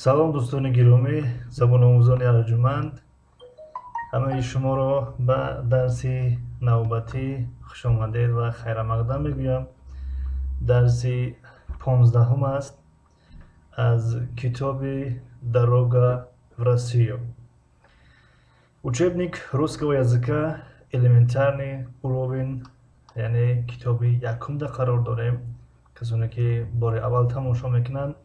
Салом, дӯстони гиромӣ, забономӯзони арҷуманд. Ҳамаи шуморо ба дарси навбатӣ хушомадед ва хайрамақдам мегӯям. Дарси 15-ум аст аз китоби «Дорога в Россию». Учебник русского языка, элементарный уровень, яъне китоби якумда қарор дорем. Касоне ки бори аввал тамошо мекунанд,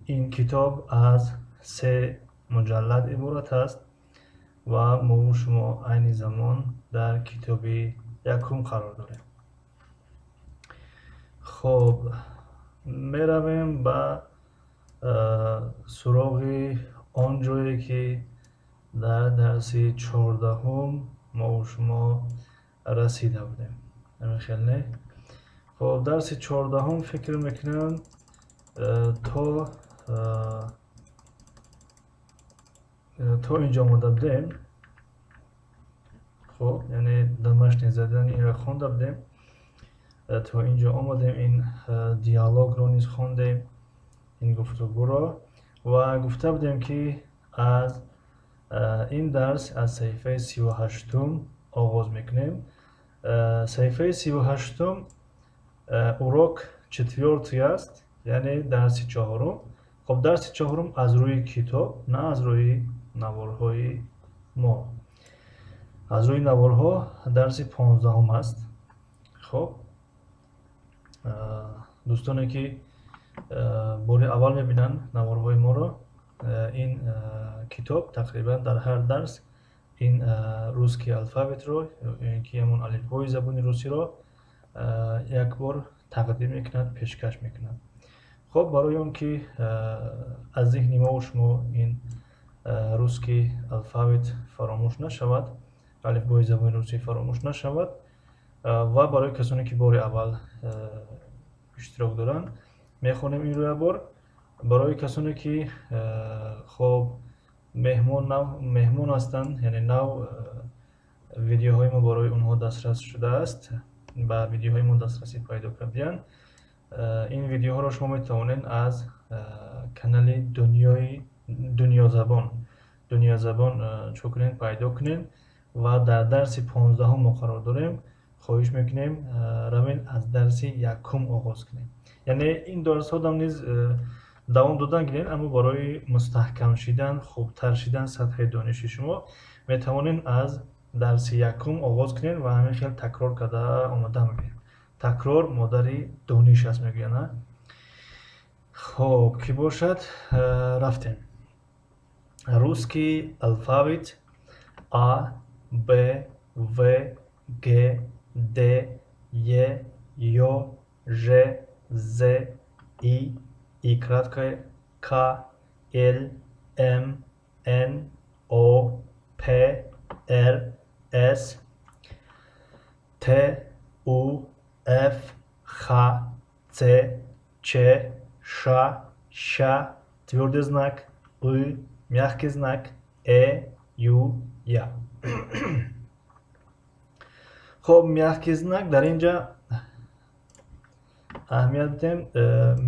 ин китоб аз се муҷаллад иборат аст ва мову шумо айни замон дар китоби якум қарор дорем. Хоб, меравем ба суроғи он ҷое, ки дар дарси 14-ум мову шумо расида будем. Ҳамин хел, не? Хоб, дарси 14-ум, фикр мекунам, то инҷо омода будем. Хоб, яъне домашнее заданиеро хонда будем, то инҷо омадем, ин диалогро низ хондем, ин гуфтугӯро, ва гуфта будем, ки аз ин дарс аз саҳифаи 38-ум оғоз мекунем. Саҳифаи 38-ум урок четвёртый аст, яъне дарси чоҳурум. Хоб, дарси чоҳурум аз рӯи китоб, на аз рӯи наворҳои мо. Аз рӯи наворҳо дарси 15-ум аст. Хоб, дӯстоне ки бори аввал мебинанд наворҳои моро, ин китоб тақрибан дар ҳар дарс ин русский алфавитро, ки ҳамон алифбои забони русиро, як бор тақдим мекунад, пешкаш мекунад. Хоб, барои он ки аз зеҳни мову шумо ин русский алфавит фаромӯш нашавад, алифбои забони русӣ фаромӯш нашавад, ва барои касоне ки бори аввал иштирок доранд, мехонем инро як бор. Барои касоне ки, хоб, меҳмон, нав меҳмон ҳастанд, яъне нав видеоҳои мо барои онҳо дастрас шудааст, ба видеоҳои мо дастрасӣ пайдо кардиянд, ин видеоҳоро шумо метавонед аз канали дунёи Дунёзабон чӯ кунед, пайдо кунед. Ва дар дарси 15-ум мо қарор дорем. Хоҳиш мекунем, равед, аз дарси якум оғоз кунем. Яъне ин дарсҳодам низ давом додан гиред, аммо барои мустаҳкам шидан, хубтар шидан сатҳи дониши шумо метавонед аз дарси якум оғоз кунед ва ҳамин хел такрор карда омода мегиред. Такрор модари дониш аст, мегӯянд. Хоб, кӣ бошад, рафтем. Русский алфавит: А, Б, В, Г, Д, Е, Ё, Ж, З, И, И краткое, К, Л, М, Н, О, П, Р, С, Т, У, Ф, Х, Ц, Ч, Ш, Щ, твёрдый знак, Ы, мягкий знак, Э, Ю, Я. Хоб, мягкий знак дар инҷа аҳамият бидем,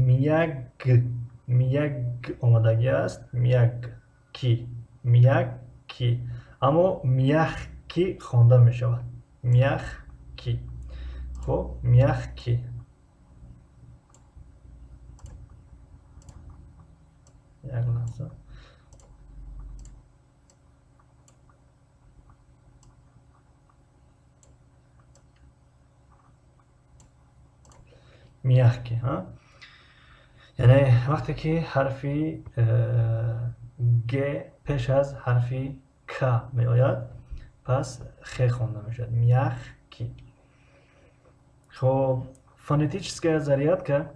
мяг, мяг омадагӣ аст, мягкий, мягкий, аммо мягкий хонда мешавад, мягкий. Хоб, мягкий. Як лаҳза. Мягкий, яъне вақте ки ҳарфи г пеш аз ҳарфи к меояд, пас х хонда мешавад, мягкий. Хоб, фонетическая зарядка,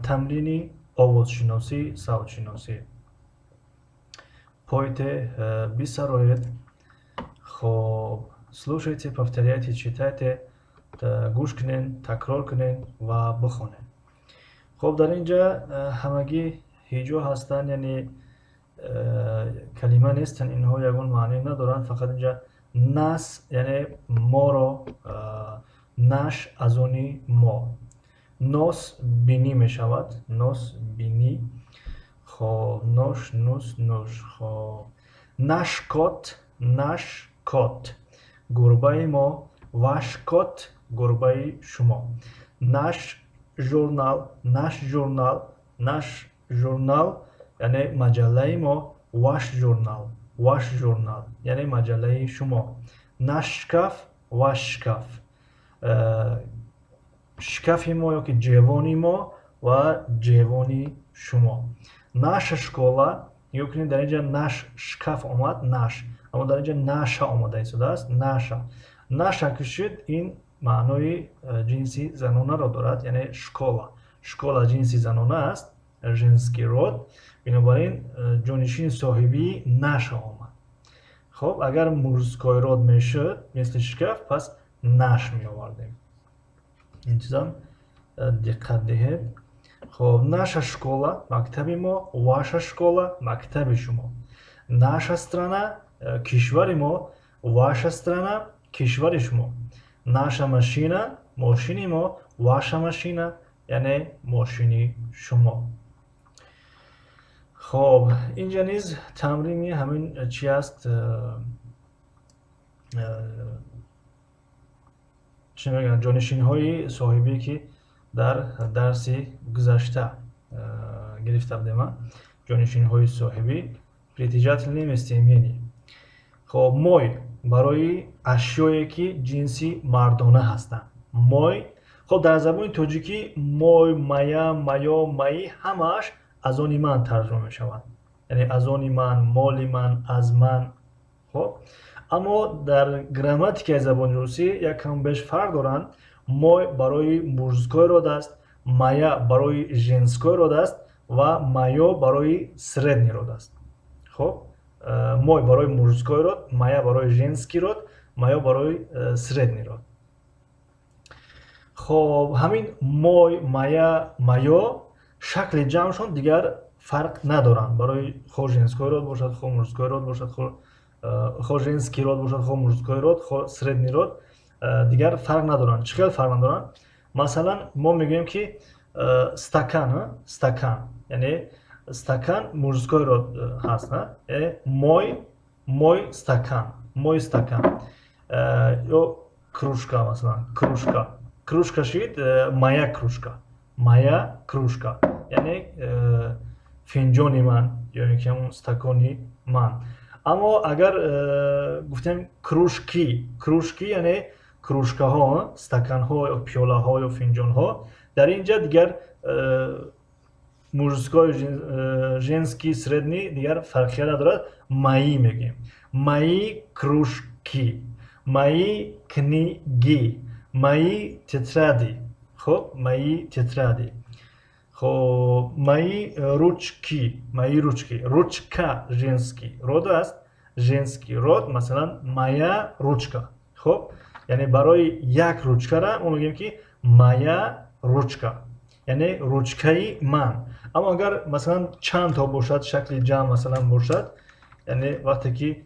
тамрини овозшиносӣ, савтшиносӣ. Пойте, бисароед. Хоб, слушайте, повторяйте, читайте. Гӯш кунед, такрор кунед ва бихонед. Хоб, дар ин ҷа ҳамагӣ ҳиҷо ҳастанд, яъне калима нестанд, инҳо ягон маъне надоранд. Фақат инҷа нас, яъне моро, наш аз они мо, нос бинӣ мешавад, нос бинӣ. Хоб, нош, нус, нуш. Хоб, наш кот, наш кот, гурбаи мо, ваш кот, гурбаи шумо. Наш журнал, наш журнал, наш журнал, яъне маҷаллаи мо, ваш журнал, ваш журнал, яъне маҷаллаи шумо. Наш шкаф, ваш шкаф, шкафи мо ёки ҷевони мо ва ҷевони шумо. Наша школа, нигоҳ кунед, дар инҷа наш шкаф омад, наш, аммо дар инҷа наша омада истодааст. Наша, наша ки шуд, ин маънои ҷинси занонаро дорад, яъне школа, школа ҷинси занона аст, женский род. Бинобар ин ҷонишини соҳибии наша омад. Хоб, агар мужской род мешуд, мисли шкаф, пас наш меовардем. Ин чизам диққат диҳед. Хоб, наша школа, мактаби мо, ваша школа, мактаби шумо. Наша страна, кишвари мо, ваша страна, кишвари шумо. Наша машина, мошини мо, ваша машина, яъне мошини шумо. Хоб, инҷа низ тамрини ҳамин чи аст, чӣ мегӯянд, ҷонишинҳои соҳибӣ, ки дар дарси гузашта гирифта будем, ҷонишинҳои соҳибӣ, притяжательные местоимения. Хоб, мой барои ашёе, ки ҷинси мардона ҳастанд, мой. Хоб, дар забони тоҷикӣ мой, моя, моё, мои ҳамааш аз они ман тарҷума мешаванд, яъне аз они ман, моли ман, аз ман. Хоб, аммо дар грамматикаи забони русӣ як кам беш фарқ доранд. Мой барои мужской род аст, моя барои женской род аст ва моё барои средний род аст. Хоб, мой барои мужской род, моя барои женский род, моё барои средний род. Хоб, ҳамин мой, моя, моё шакли ҷамъшон дигар фарқ надоранд, барои хо женской род бошад, хо мужской род бошад, хо женский род бошад, хо мужской род, хо средний род, дигар фарқ надоранд. Чӣ хел фарқ надоранд? Масалан, мо мегӯем, ки стакан, стакан, яъне стакан мужской род ҳаст, мой, мой стакан, мой стакан. Ё кружка, масалан, кружка, кружка шид, моя кружка, моя кружка, яъне финҷони ман ё ин ки ҳамон стакони ман. Аммо агар гуфтем кружки, кружки, яъне кружкаҳо, стаканҳо ё пиёлаҳо ё финҷонҳо, дар ин ҷа дигар мужской, женский, средний дигар фарқия надорад, мои мегӯем: мои кружки, мои книги, мои тетради. Хоб, мои тетради. Хоб, мои ручки, мои ручки. Ручка женский род аст, женский род, масалан, моя ручка. Хоб, яъне барои як ручкара мо мегӯем, ки моя ручка, яъне ручкаи ман. Аммо агар, масалан, чанд то бошад, шакли ҷамъ, масалан, бошад, яъне вақте ки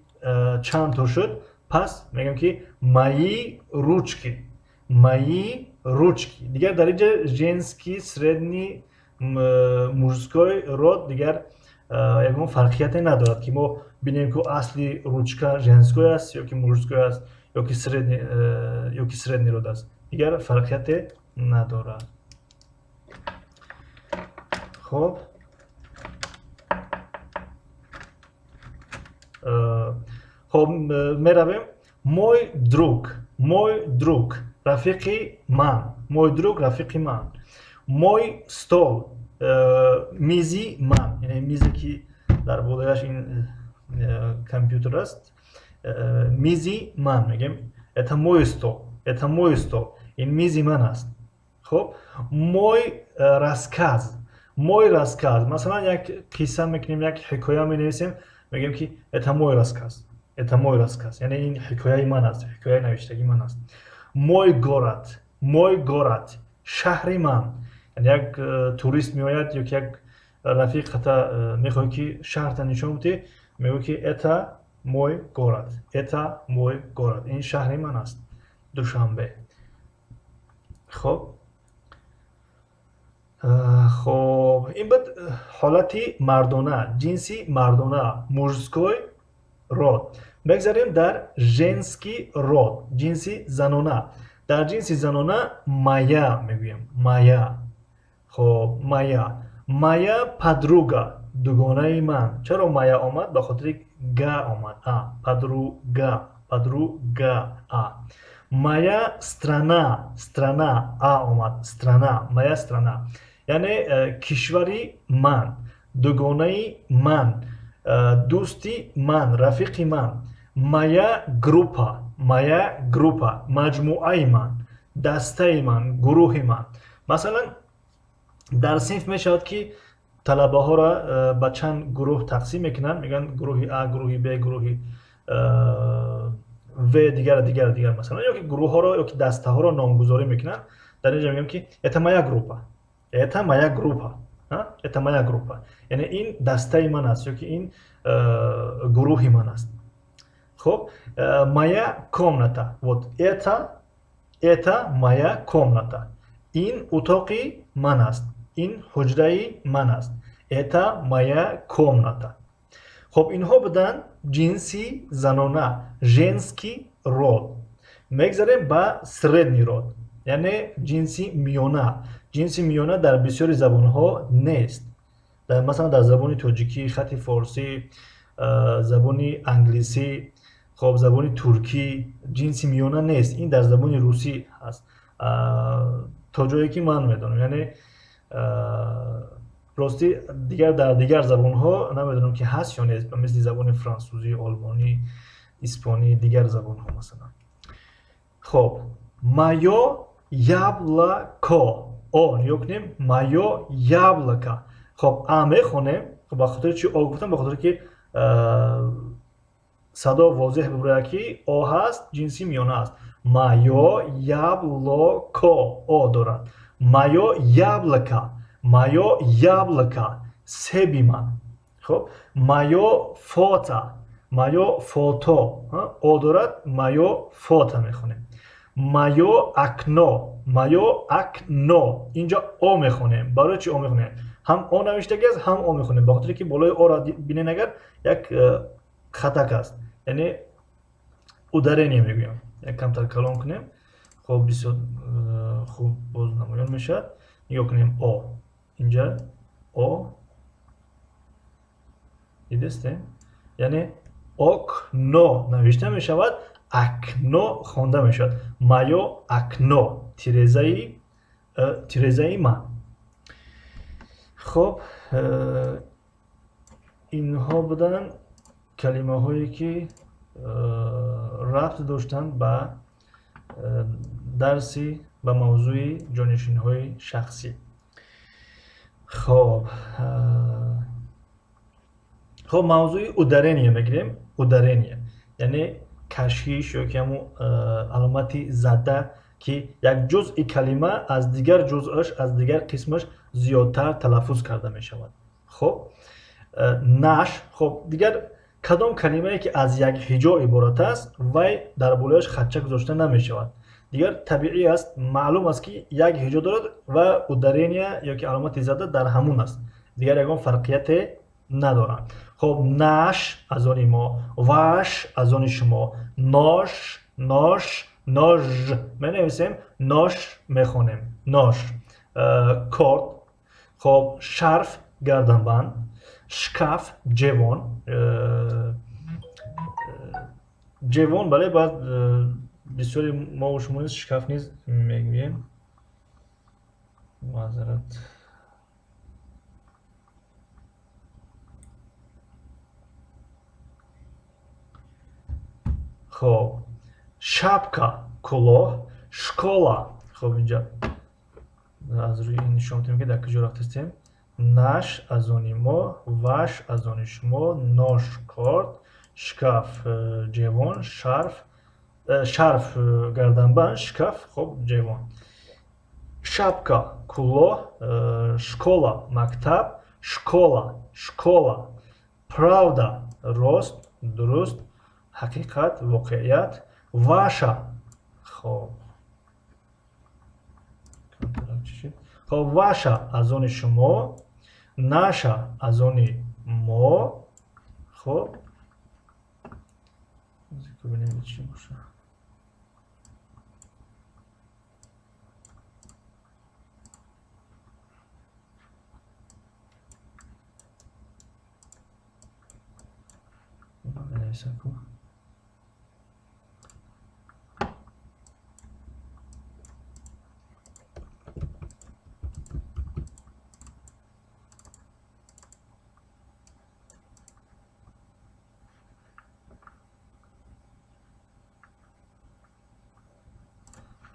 чанд то шуд, пас мегӯем, ки мои ручки, мои ручки. Дигар дар инҷа женский, средний, мужской род дигар ягон фарқияте надорад, ки мо бинем, ки асли ручка женской аст ё ки мужской аст, ё ки средний род аст, дигар фарқияте надорад. Хоб, меравем. Мой друг, мой друг, рафиқи ман, мой друг, рафиқи ман. Мой стол, мизи ман, яъне мизе, ки дар болояш ин компютер аст, мизи ман мегӯем. Это мой стол, это мой стол, ин мизи ман аст. Хоб, мой рассказ, мой рассказ, масалан, як қисса мекунем, як ҳикоя менависем, мегӯем, ки это мой рассказ, это мой рассказ, яъне ин ҳикояи ман аст, ҳикояи навиштагии ман аст. Мой город, мой город, шаҳри ман. Яъне як турист меояд ё ки як рафиқ ҳатта мехоҳӣ, ки шаҳрта нишон бидиҳӣ, мегӯ, ки это мой город, это мой город, ин шаҳри ман аст, Душанбе. Хоб. Хоб, ин буд ҳолати мардона, ҷинси мардона, мужской род. Мегзарем дар женский род, ҷинси занона. Дар ҷинси занона моя мегӯем, моя. Хоб, моя, моя подруга, дугонаи ман. Чаро моя омад? Ба хотири га омад, а подруга, подруга, а. Моя страна, страна, а омад, страна, моя страна, яъне кишвари ман, дугонаи ман, дӯсти ман, рафиқи ман. Моя группа, моя группа, маҷмӯаи ман, дастаи ман, гурӯҳи ман. Масалан, дар синф мешавад, ки талабаҳоро ба чанд гурӯҳ тақсим мекунанд, мегӯянд гурӯҳи а, гурӯҳи б, гурӯҳи в, дигар, дигар, дигар, масалан, ё ки гурӯҳҳоро ё ки дастаҳоро номгузорӣ мекунанд. Дар инҷа мегӯям, ки это моя группа, это моя группа, это моя группа, яъне ин дастаи ман аст ё ки ин гурӯҳи ман аст. Хуб, моя комната, вот это моя комната, ин утоқи ман аст, ин ҳуҷраи ман аст, это моя комната. Хуб, инҳо буданд ҷинси занона, женский род. Мегзарем ба средний род, яъне ҷинси миёна. Ҷинси миёна дар бисёри забонҳо нест, масалан, дар забони тоҷикӣ, хати форсӣ, забони англисӣ, хоб, забони туркӣ ҷинси миёна нест. Ин дар забони русӣ ҳаст, то ҷое ки ман медонам. Яъне ростӣ, дигар дар дигар забонҳо намедонам, ки ҳаст ё нест, ба мисли забони франсузӣ, олмонӣ, испонӣ, дигар забонҳо масалан. Хоб, моё яблоко, о нигоҳ кунем, моё яблоко. Хоб, а мехонем. Ба хотири чи о гуфтам? Ба хотире ки садо возеҳ бибурад, ки о ҳаст, ҷинси миёна аст. Моё яблоко, о дорад. Моё яблоко, моё яблоко, себи ман. Хоб, моё фото, моё фото, о дорад, моё фото мехонем. Моё окно, моё окно, инҷо о мехонем. Барои чи о мехонем? Ҳам о навиштагӣ аст, ҳам о мехонем. Ба хотире ки болои ора бинен, агар як хатак аст, яъне ударение мегӯям. Як камтар калон кунем, хоб, бисёр хуб боз намоён мешавад. Нигоҳ кунем, о инҷа о дидестем, яъне окно навишта мешавад, окно хонда мешавад. Моё окно, тирезаи ман. Хоб, инҳо буданд калимаҳое, ки рабт доштанд ба дарси, ба мавзӯи ҷонишинҳои шахсӣ. Хоб, мавзӯи ударение мегирем. Ударение, яъне кашиш ё ки ҳамун аломати зада, ки як ҷузъи калима аз дигар ҷузъаш, аз дигар қисмаш зиёдтар талаффуз карда мешавад. Хоб, наш. Хоб, дигар кадом калимае, ки аз як ҳиҷо иборат аст, вай дар болояш хатча гузошта намешавад. Дигар табиӣ аст, маълум аст, ки як ҳиҷо дорад ва ударение ё ки аломати зада дар ҳамун аст, дигар ягон фарқияте надорад. Хоб, наш аз они мо, ваш аз они шумо, нош, нош, нож менависем, нош мехонем, нош, корд. Хоб, шарф, гарданбанд, шкаф, ҷевон, ҷевон, бале. Баъд бисёри мову шумо низ шкаф низ мегӯем. Маъзарат. Хоб, шапка, кӯлоҳ, школа. Хоб, инҷа аз рӯи ин нишон медиҳем, ки дар куҷо рафтастем. Наш аз они мо, ваш аз они шумо, нош, корд, шкаф, ҷевон, шарф, шарф, гарданбанд, шкаф, хоб, ҷевон, шапка, кӯлоҳ, школа, мактаб, школа, школа, правда, рост, дуруст, ҳақиқат, воқеият, ваша. Хоб, Хоб, ваша аз они шумо, наша аз они мо. Хоб, бибинем чӣ боша. Менависам ку.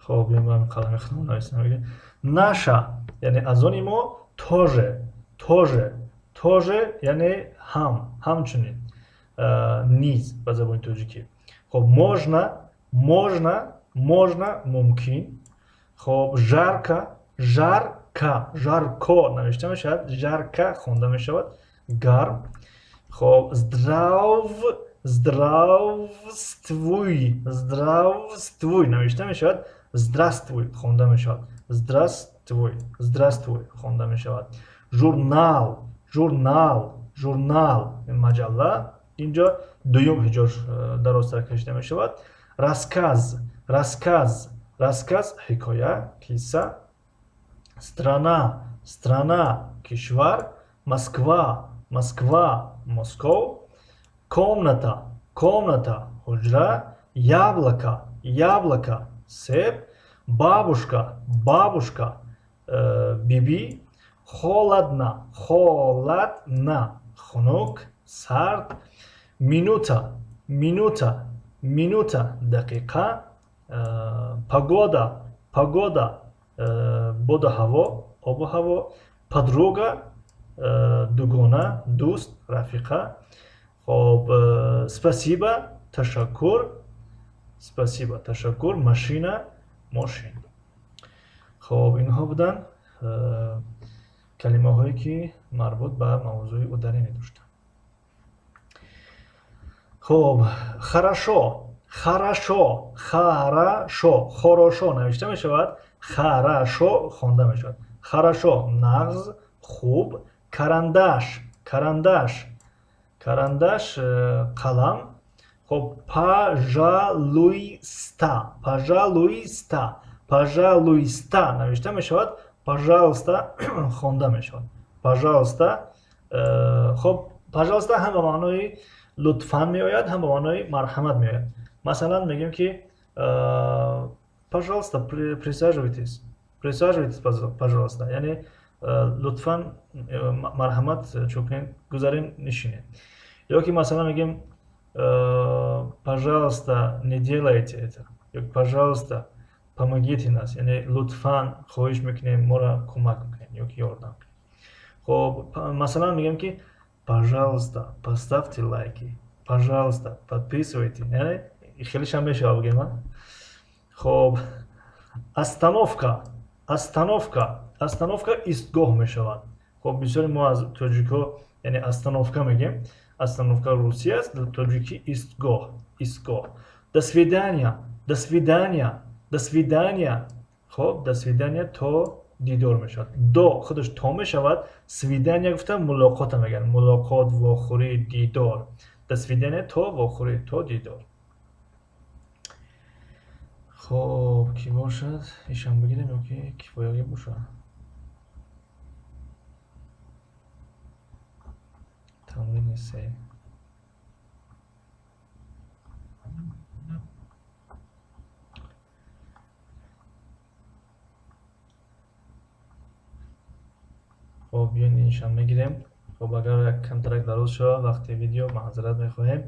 Хоб, биём қалами худам нависам. Наша яъне аз они мо, тоже, тоже, тоже яъне ҳам, ҳамчунин, низ ба забони тоҷикӣ. Хоб, можно, можно, можно мумкин. Хоб, жарко, жарко, жарко навишта мешавад, жарко хонда мешавад, гарм. Хоб, здравствуй, здравствуй навишта мешавад, здравствуй хонда мешавад, здравствуй, здравствуй хонда мешавад. Журнал, журнал, журнал маҷалла, инҷо дуюм ҳиҷош дарозтар кашида мешавад. Рассказ, рассказ, рассказ ҳикоя, қисса. Страна, страна кишвар. Москва, Москва Москов. Комната, комната ҳуҷра. Яблоко, яблоко себ. Бабушка, бабушка биби. Холодно, холодно хунук, сард. Минута, минута, минута дақиқа. Погода, погода боду ҳаво, обу ҳаво. Подруга дугона, дӯст, рафиқа. Хоб, спасибо ташаккур, спасибо ташаккур. Машина мошин. Хоб, инҳо буданд калимаҳое, ки марбут ба мавзӯи ударение доштанд. Хоб, хорошо, хорошо, хорошо, хорошо навишта мешавад, хорошо хонда мешавад. Хорошо нағз, хуб. Карандаш, карандаш, карандаш қалам. Хоб, пожалуйста, пожалуйста, пожалуйста навишта мешавад, пожалуйста хонда мешавад. Пожалуйста. Хоб, пожалуйста ҳам ба маънои лутфан меояд, ҳам ба маънои марҳамат меояд. Масалан, мегӯем, ки пожалуйста, присаживайтесь, присаживайтесь, пожалуйста, яъне лутфан, марҳамат чӯ кунед, гузарен, нишинед. Ё ки масалан мегӯем: пожалуйста, не делайте это, ё пожалуйста, помогите нас, яъне лутфан, хоҳиш мекунем, моро кӯмак кунед ё ки ёрдам кунед. Хоб, масалан мегӯем, ки пожалуйста, поставьте лайки, пожалуйста, подписывайте, яъне хелешам мешавад бигӯем. Хоб, остановка, остановка, остановка истгоҳ мешавад. Хоб, бисёри мо аз тоҷикҳо яъне остановка мегӯем. Остановка русӣ аст, тоҷикӣ истгоҳ, истгоҳ. До свидания, до свидания, до свидания. Хоб, до свидания то дидор мешавад. До худаш то мешавад, свидания гуфта мулоқота мегӯянд, мулоқот, вохӯрӣ, дидор. До свидания то вохӯрӣ, то дидор. Хоб, кӣ бошад, ишам бигирем ё ки кифоягӣ бошад? Тамрини се. Хоб, биён, иншам мегирем. Хоб, агар як камтарак дароз шавад вақти видео, маъзарат мехоҳем.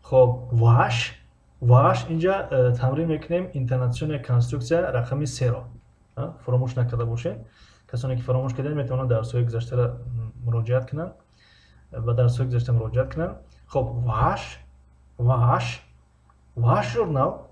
Хоб, ваш, ваш. Инҷа тамрин мекунем интонационная конструкция рақами серо. Фаромӯш накарда бошед. Касоне ки фаромӯш карданд, метавонанд дарсҳои гузаштаро муроҷиат кунанд, ба дарсҳои гузашта муроҷиат кунанд. Хоб, ваш, ваш, ваш журнал,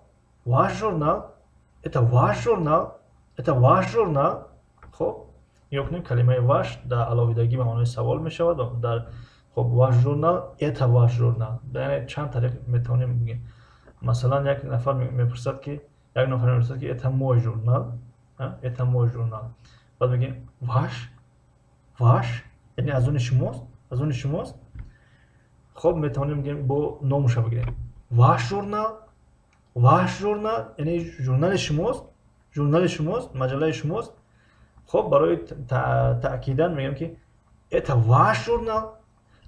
ваш журнал, это ваш журнал, это ваш журнал. Хоб, нигоҳ кунем, калимаи ваш дар алоҳидагӣ ба маънои савол мешавад дар. Хоб, ваш журнал, это ваш журнал, яъне чанд тариқ метавонем бигӯем. Масалан, як нафар мепурсад, ки это мой журнал, это мой журнал. Баъд мегӯем ваш, ваш, яъне аз они шумост, аз они шумост. Хоб, метавонем бигӯем, бо номуша бигирем: ваш журнал, ваш журнал, яъне журнали шумост, журнали шумост, маҷаллаи шумост. Хоб, барои таъкидан мегӯем, ки это ваш журнал,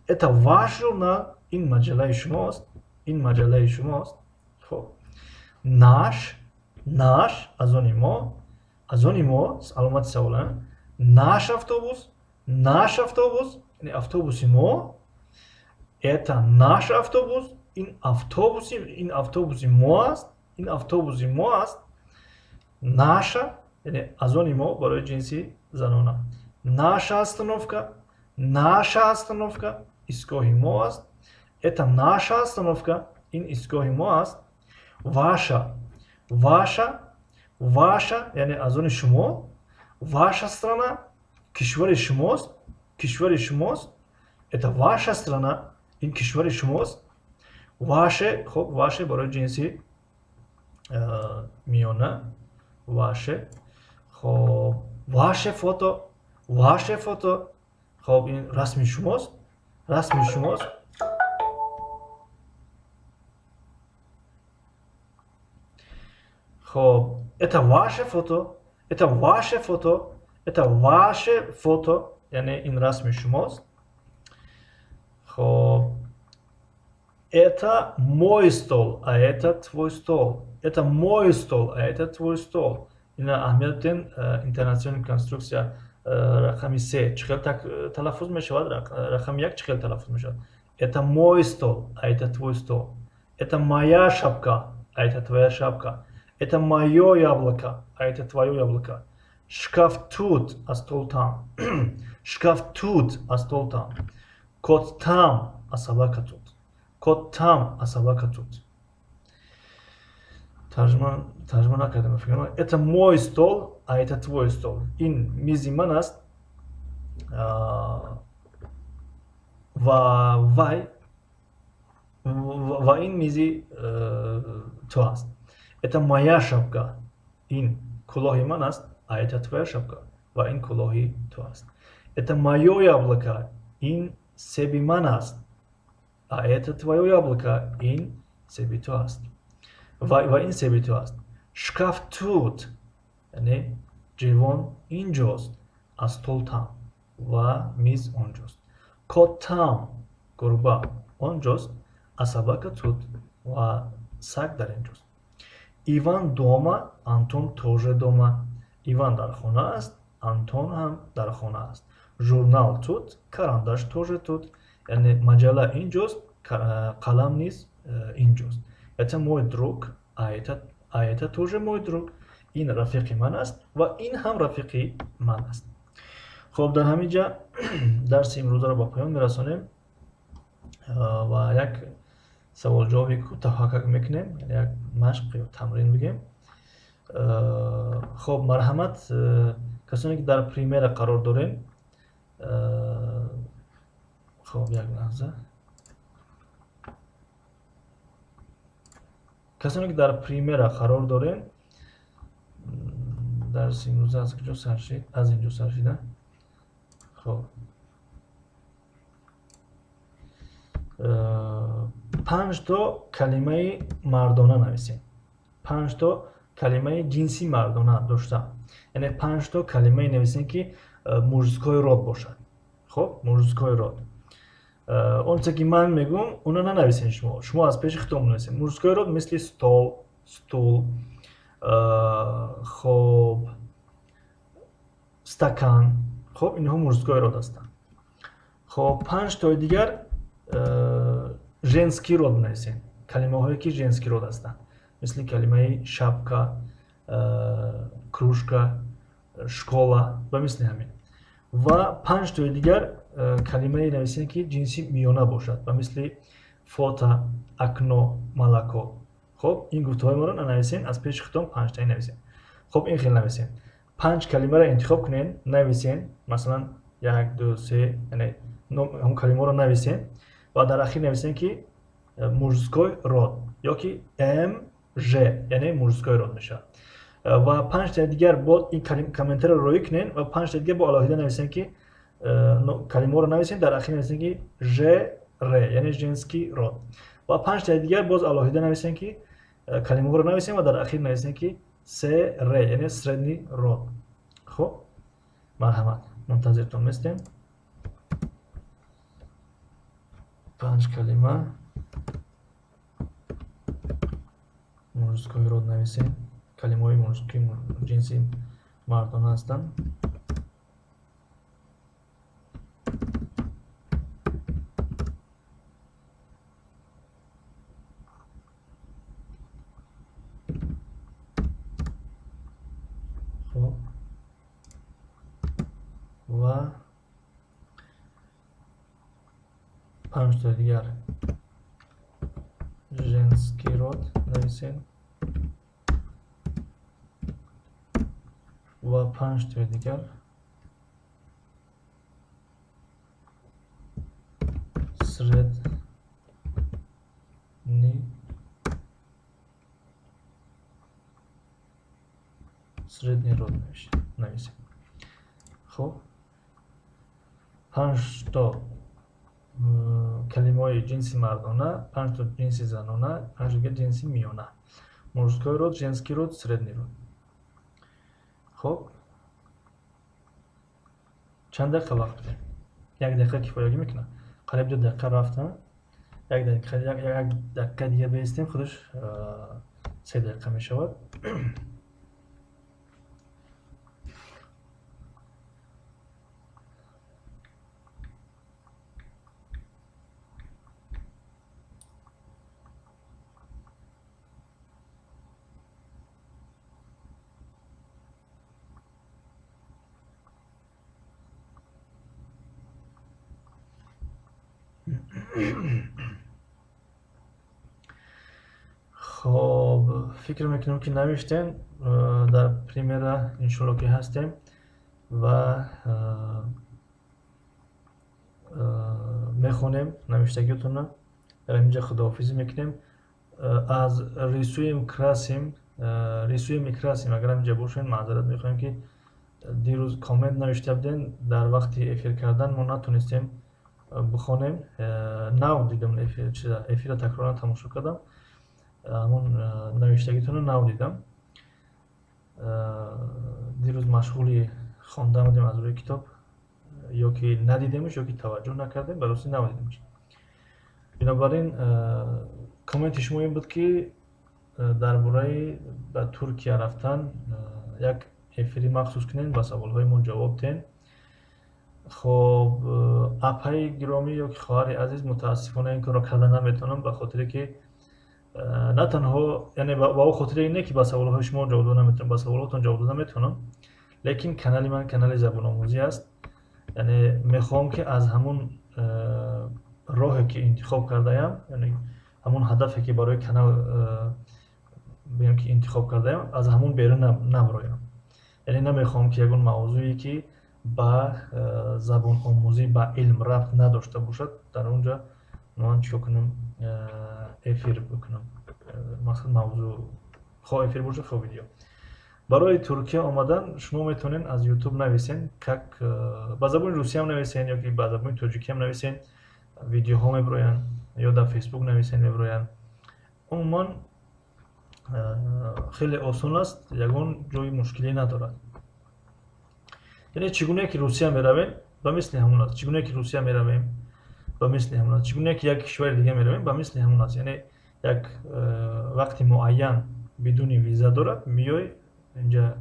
это ваш журнал, ин маҷаллаи шумост, ин маҷаллаи шумост. Хоб, наш, наш, аз они мо, аз они мо, аломати савола. Наш автобус, наш автобус, яъне автобуси мо. Это наш автобус, ин автобуси мо аст, ин автобуси мо аст. Наша, яъне аз они мо, барои ҷинси занона. Наша остановка, наша остановка, истгоҳи мо аст. Это наша остановка, ин истгоҳи мо аст. Ваша, ваша, ваша, яъне аз они шумо. Ваша страна, кишвари шумост, кишвари шумост. Это ваша страна, ин кишвари шумост. Ваше, хоб, ваше барои ҷинси миёна, ваше. Хоб, ваше фото, ваше фото, хоб, ин расми шумост, расми шумост. Хоб, это ваше фото, это ваше фото, это ваше фото, яъне ин расми шумост. Хоб, это мой стол, а это твой стол. Это мой стол, а это твой стол. Ина аҳамият биден, интонационный конструкция рақами се чӣ хел талаффуз мешавад, рақами як чӣ хел талаффуз мешавад. Это мой стол, а это твой стол. Это моя шапка, а это твоя шапка. Это моё яблоко, а это твоё яблоко. Шкаф тут, а стол там. Шкаф тут, а стол там. Кот там, а собака тут. Кот там, а собака тут. Тарҷума накардам, фикрам. Это мой стол, а это твой стол. Ин мизи ман аст ва вай ва ин мизи ту аст. Это моя шапка, ин кулоҳи ман аст, а это твоя шапка, ва ин кулоҳи ту аст. Это моё яблоко, ин себи ман аст, а это твоё яблоко, ин себи ту аст ва ин себи ту аст. Шкаф тут, яъне ҷевон инҷост, а стол там, ва миз онҷост. Кот там, гурба онҷост, а собака тут, ва саг дар инҷост. Иван дома, Антон тоже дома. Иван дар хона аст, Антон ҳам дар хона аст. Журнал тут, карандаш тоже тут, яъне маҷалла инҷост, қалам низ инҷост. Это мой друг, а это тоже мой друг. Ин рафиқи ман аст ва ин ҳам рафиқи ман аст. Хоб, дар ҳамин ҷа дарси имрӯзаро ба поён мерасонем ва як саволҷавоби кӯтоҳакак мекунем, як машқ ё тамрин бигем. Хоб, марҳамат, касоне ки дар примера қарор дорем. Хоб, як лаҳза. Касоне ки дар примера қарор дорем, дарси имрӯза аз куҷо сар шид? Аз инҷо сар шида. Хоб, панҷто калимаи мардона нависем, панҷто калимаи ҷинси мардона дошта, яъне панҷто калимае нависем, ки мужской род бошад. Хоб, мужской род, онче ки ман мегӯм, уно нанависем, шумо аз пеши худтон нависем. Мужской род мисли стол, стул, хоб, стакан. Хоб, инҳо мужской род ҳастанд. Хоб, панҷтои дигар женский род нависем, калимаҳое ки женский род ҳастанд, мисли калимаи шапка, кружка, школа ва мисли ҳамин. Ва панҷтои дигар калимае нависем, ки ҷинси миёна бошад, ба мисли фото, окно, молоко. Хоб, ин гуфтаҳои моро нанависем, аз пеши худтон панҷтаи нависем. Хоб, ин хел нависем: панҷ калимаро интихоб кунед, нависем, масалан, як, ду, се, яъне ҳамон калимаро нависем ва дар ахир нависем, ки мужской род ё ки МЖ, яъне мужской род мешавад. Ва панҷтаи дигар бо ин комментариро роӣ кунед ва панҷтаи дигар бо алоҳида нависем, ки калимаҳоро нависем, дар ахир нависем, ки ж р, яъне женский род. Ва панҷтаи дигар боз алоҳида нависем, ки калимаҳоро нависем ва дар ахир нависем, ки с р, яъне средний род. Хуб, марҳамат, мунтазиртон местем. Панҷ калима мужской род нависем. Калимаҳои мужской, ҷинси мардона ҳастанд. Хуб, ва панҷтои дигар женский род нависем ва панҷтои дигар средний род нависем. Хуб, панҷто калимаҳои ҷинси мардона, панҷто ҷинси занона, панҷ дигар ҷинси миёна. Мужской род, женский род, средний род. Хуб, чанд дақиқа вақт будем? Як дақиқа кифоягӣ мекунад. Қариб 2 дақиқа рафтам. Як дақиқа, як дақиқа дига беистем, худаш 3 дақиқа мешавад. Хоб, фикр мекунам, ки навиштем. Дар примера иншолло ки ҳастем ва мехонем навиштагиётонро. Дар ҳаминҷа худоҳофизӣ мекунем. Аз рисуем красим, рисуем и красим, агар ҳаминҷа бошем, маъзарат мехоҳем, ки дирӯз коммент навишта будем, дар вақти эфир кардан мо натонистем бихонем. Нав дидам эфирро, такроран тамошо кардам, ҳамон навиштагитонро нав дидам. Дирӯз машғули хондан будем аз рӯи китоб, ё ки надидемш, ё ки таваҷҷӯҳ накардем, ба ростӣ нав дидемш. Бинобар ин комменти шумо ин буд, ки дар бораи ба Туркия рафтан як эфири махсус кунем, ба саволҳои мо ҷавоб диҳем. Хоб, апаи гиромӣ ё ки хоҳари азиз, мутаассифона ин корро карда наметавонам, ба хотире ки на танҳо, яъне ба он хотире не, ки ба саволҳои шумо ҷавоб дода наметавонам, ба саволотон ҷавоб дода метавонам, лекин канали ман канали забономӯзӣ аст. Яъне мехоҳам, ки аз ҳамун роҳе, ки интихоб кардаям, яъне ҳамун ҳадафе, ки барои канал бигӯям, ки интихоб кардаям, аз ҳамун берун набароям. Яъне намехоҳам, ки ягон мавзӯе, ки ба забономӯзӣ, ба илм рабт надошта бошад, дар он ҷо ман чикор кунам, эфир бикунам. Мақсад мавзӯъ хоҳ эфир бошад, хоҳ видео. Барои Туркия омадан шумо метавонед аз Ютуб нависен, как ба забони русиям нависен ё ки ба забони тоҷикиам нависен, видеоҳо мебироянд, ё дар Фейсбук нависен, мебироянд. Умуман хеле осон аст, ягон ҷои мушкилӣ надорад. Яъне чӣ гуне ки Русия меравем, ба мисли ҳамон аст. Чӣ гуне ки Русия меравем, ба мисли ҳамон аст. Чӣ гуне ки як кишвари дига меравем, ба мисли ҳамон аст. Яъне як вақти муайян бидуни виза дорад, миёй инҷа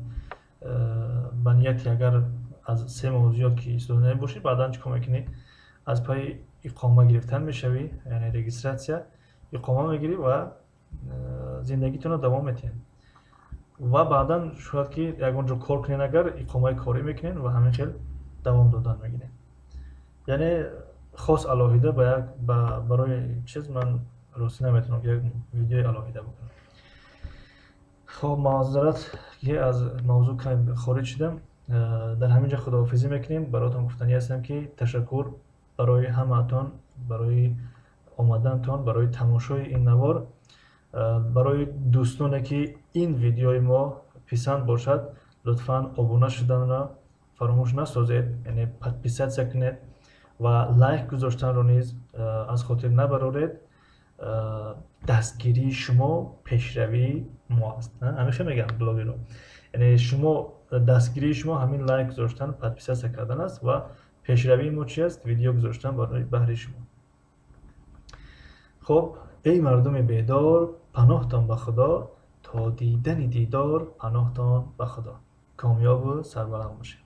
ба нияти агар аз 3 моҳ зиёд ки истода набошӣ, баъдан чӣ кор мекунӣ? Аз пайи иқома гирифтан мешавӣ, яъне регистрация, иқома мегирӣ ва зиндагитонро давом медиҳед. Ва баъдан шояд ки ягон ҷо кор кунед, агар иқомаи корӣ мекунед ва ҳамин хел давом додан мегиред. Яъне хос алоҳида ба як барои чиз ман ростӣ наметавонам, ки як видеои алоҳида бикунам. Хоб, маъзарат, ки аз мавзӯъ каме хориҷ шудам. Дар ҳамин ҷо худоҳофизӣ мекунем. Баротон гуфтанӣ ҳастам, ки ташаккур барои ҳамаатон, барои омадантон, барои тамошои ин навор, барои дӯстоне, ки ин видеои мо Писанд бошад, лутфан обуна шуданро фаромӯш насозед, яъне подписаться кунед ва лайк гузоштанро низ аз хотир набароред. Дастгирии шумо пешравии мо аст. Ҳамеша мегӯям блогерро, яъне шумо, дастгирии шумо ҳамин лайк гузоштан, подписаться кардан аст ва пешравии мо чи аст? Видео гузоштан барои баҳри шумо. Хуб, эй мардуми бедор, паноҳтон ба Худо, то дидани дидор, паноҳтон ба Худо, комёбу сарбаланд бошед.